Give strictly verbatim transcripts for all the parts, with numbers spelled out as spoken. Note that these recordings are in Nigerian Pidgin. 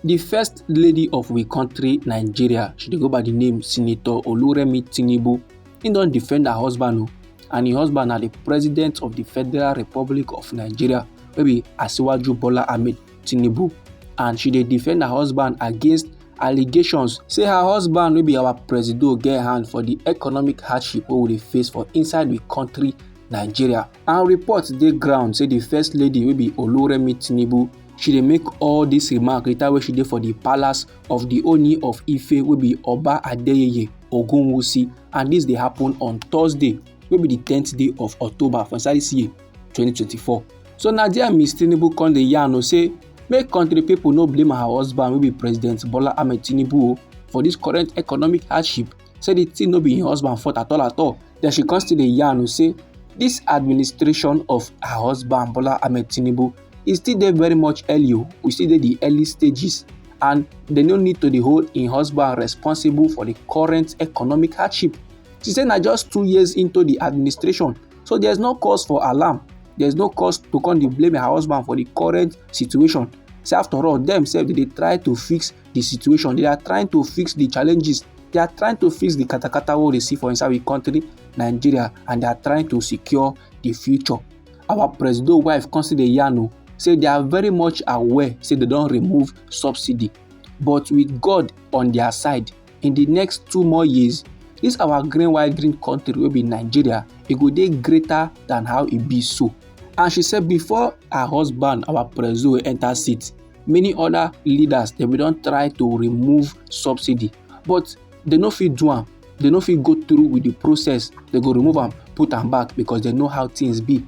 The first lady of we country, Nigeria, she dey go by the name Senator Oluremi Tinubu. He don defend her husband o, and him husband na the president of the Federal Republic of Nigeria, wey be Asiwaju Bola Ahmed Tinubu, and she dey defend her husband against allegations say her husband, wey be our presido, get hand for the economic hardship wey we dey face for inside we country, Nigeria. And reports dey ground say the first lady, wey be Oluremi Tinubu, she dey make all this remark later wey she dey for the palace of the Ooni of Ife, wey be Oba Adeyeye Ogunwusi, and this dey happen on Thursday, wey be the tenth day of October for inside this year, twenty twenty-four. So na there Miss Tinubu come dey yarn o say make country people no blame her husband, wey be President Bola Ahmed Tinubu o, for this current economic hardship. Say the thing no be him husband fault at all at all. Then she come still dey yarn o say this administration of her husband, Bola Ahmed Tinubu, e still dey very much early o. We still dey the early stages, and they no need to dey hold him husband responsible for the current economic hardship. She say na just two years into the administration, so there's no cause for alarm. There's no cause to come dey blame her husband for the current situation. Say after all, dem sef dey dey try to fix the situation. They are trying to fix the challenges. They are trying to fix the katakata wey we dey see for inside we country, Nigeria, and they are trying to secure the future. Our presido wife come still dey yarn o say they are very much aware say they don remove subsidy, but with God on their side, in the next two more years, this our green white green country wey be Nigeria, e go dey greater than how e be so. And she say before her husband, our presido, enter seat, many other leaders, they bin don try to remove subsidy, but they no fit do am. They no fit go through with the process. They go remove am, put am back, because they know how things be.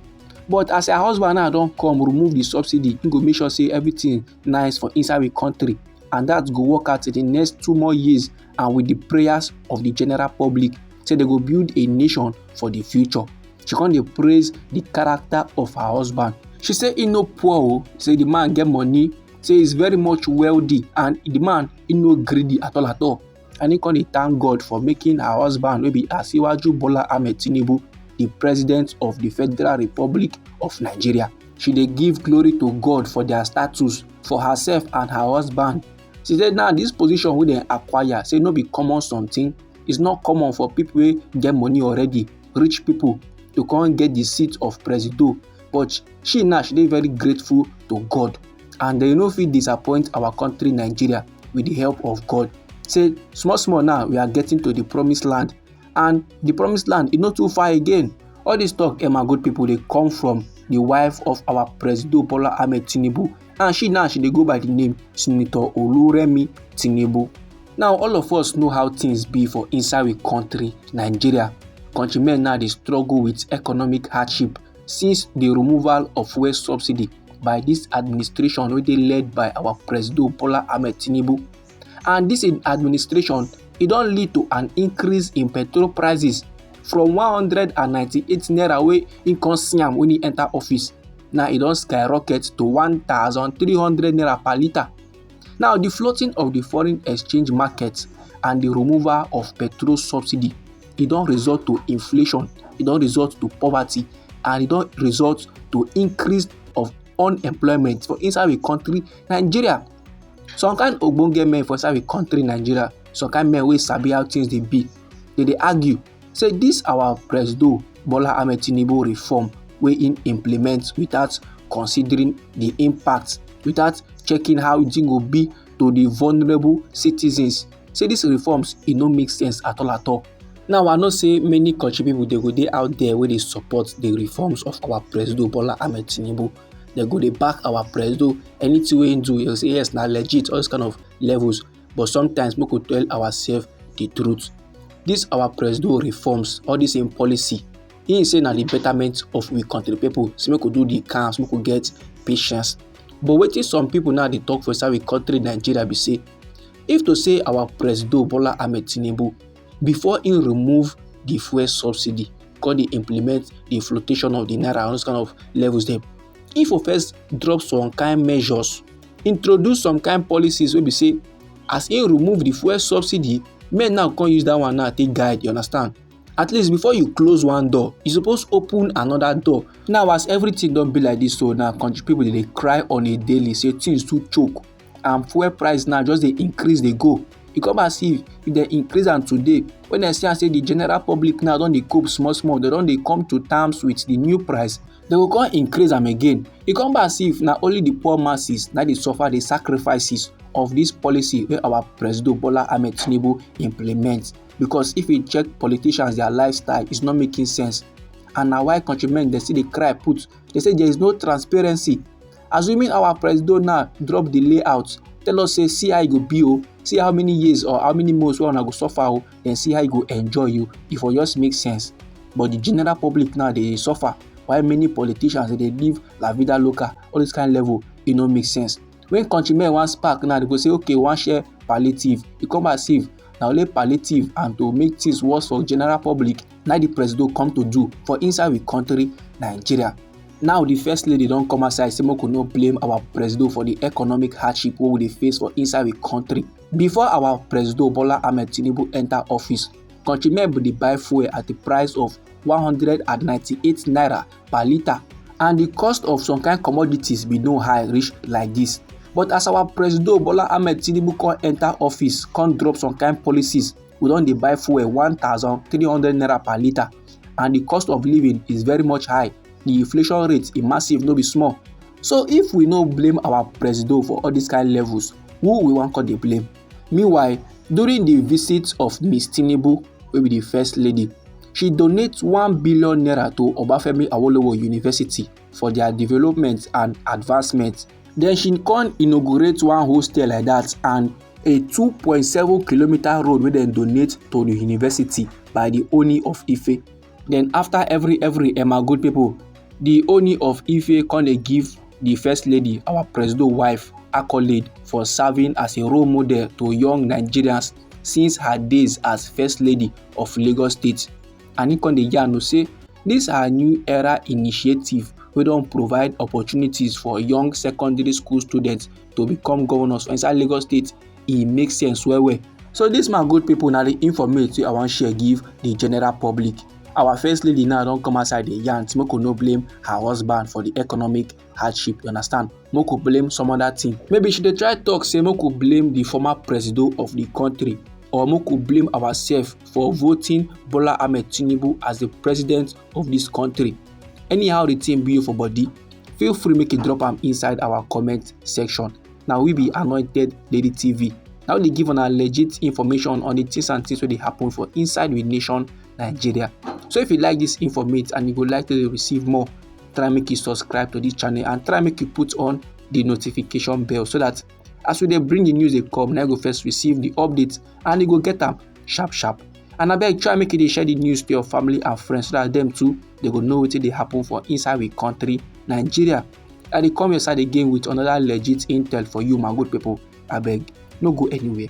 But as her husband now don come remove the subsidy, he go make sure say everything nice for inside the country, and that go work out in the next two more years, and with the prayers of the general public, say they go build a nation for the future. She come dey praise the character of her husband. She say he no poor o, say the man get money, say he's very much wealthy, and the man, he no greedy at all at all. And he come dey thank God for making her husband, wey be Asiwaju Bola Ahmed Tinubu, the president of the Federal Republic of Nigeria. She dey give glory to God for their status, for herself and her husband. She say now this position wey dem acquire, say no be common something. It's not common for people wey get money already, rich people, to come get the seat of presido. But she now, she dey very grateful to God, and they no fit disappoint our country, Nigeria, with the help of God. Say small small now we are getting to the promised land, and the promised land, e no too far again. All this talk, eh, my good people, dey come from the wife of our presido, Bola Ahmed Tinubu, and she now, she dey go by the name Senator Oluremi Tinubu. Now, all of us know how things be for inside we country, Nigeria. Countrymen now dey struggle with economic hardship since the removal of fuel subsidy by this administration wey dey led by our presido, Bola Ahmed Tinubu. And this administration, e don lead to an increase in petrol prices from one hundred and ninety-eight naira wey he come see am when he enter office. Now e don skyrocket to one thousand three hundred naira per litre. Now, the floating of the foreign exchange market and the removal of petrol subsidy, e don result to inflation, e don result to poverty, and e don result to increase of unemployment for inside we country, Nigeria. Some kind ogbonge men for inside we country, Nigeria, some kind men wey sabi how things dey be, they dey argue say this our presido, Bola Ahmed Tinubu, reform wey he implement without considering the impact, without checking how the thing go be to the vulnerable citizens, say these reforms, e no make sense at all at all. Now, I know say many country people, they go dey out there wey dey support the reforms of our presido, Bola Ahmed Tinubu. They go dey back our presido. Anything wey he do, you say yes, na legit, all those kind of levels. But sometimes make we tell ourselves the truth. This our presido reforms, all this in policy, he say na the betterment of we country people. So make we do the calms, make we get patience. But wetin some people now dey talk for inside we country, Nigeria, be say, if to say our presido, Bola Ahmed Tinubu, before he remove the fuel subsidy, come dey implement the flotation of the naira, all those kind of levels dem, if we first drop some kind measures, introduce some kind policies wey be say, as he remove the fuel subsidy, men now come use that one now take guide, you understand? At least before you close one door, you suppose open another door. Now, as everything don be like this, so now country people, they dey cry on a daily, say things too choke. and fuel price now just dey increase dey go. E come as if if dem increase am today, when dem see am say the general public now don dey cope small small, dem don dey come to terms with the new price, dem go come increase am again. E come be as if na only the poor masses na dey suffer the sacrifices of this policy wey our Presido Bola Ahmed Tinubu implement, because if you check politicians their lifestyle, it's not making sense. And na why countrymen dey still dey cry put, dey say there is no transparency. Assuming our Presido now drop the layout, tell us say see how e go be o, see how many years or how many months wey una go suffer o, then see how e go enjoy you, e for just make sense. But the general public now dey suffer while many politicians dey dey live la vida loca, all this kind level, e no make sense. When countrymen wan spark now, dem go say okay, we wan share palliative. E come as if na only palliative and to make things worse for general public na the Presido come to do for inside we country, Nigeria. Now the first lady don come outside say make we no blame our Presido for the economic hardship wey we dey face for inside we country. Before our Presido Bola Ahmed Tinubu enter office, countrymen bin dey buy fuel at the price of one hundred and ninety-eight naira per litre, and the cost of some kind commodities bin no high reach like this. But as our Presido Bola Ahmed Tinubu come enter office, come drop some kind policies, we don dey buy fuel one thousand three hundred naira per litre, and the cost of living is very much high. The inflation rate is massive, no be small. So if we no blame our Presido for all these kind levels, who we wan come dey blame? Meanwhile, during the visit of Miss Tinubu, wey be the first lady, she donate one billion naira to Obafemi Awolowo University for their development and advancement. Then she come inaugurate one hostel like that and a two point seven kilometer road wey dem donate to the university by the Ooni of Ife. Then after every every, eh, my good people, the Ooni of Ife come dey give the first lady, our Presido wife, accolade for serving as a role model to young Nigerians since her days as first lady of Lagos State. And he come dey yarn say this her new era initiative wey don provide opportunities for young secondary school students to become governors for inside Lagos State, e make sense well well. So this, my good people, na the informate wey I wan share give the general public. Our first lady now don come outside dey yarn say make we no blame her husband for the economic hardship, you understand? Make we blame some other thing. Maybe she dey try talk say make we blame the former Presido of the country, or make we blame ourselves for voting Bola Ahmed Tinubu as the president of this country. Anyhow the thing be you for body, feel free make you drop am inside our comment section. Na we be Anointed Lady T V. Na we dey give una legit information on the things and things wey dey happen for inside we nation, Nigeria. So if you like this informate and you go like to dey receive more, try make you subscribe to this channel and try make you put on the notification bell, so that as we dey bring the news dey come, na you go first receive the update and you go get am sharp sharp. And abeg, try make you dey share the news to your family and friends so that dem too, dem go know wetin dey happen for inside we country, Nigeria. I dey come your side again with another legit intel for you, my good people. Abeg, no go anywhere.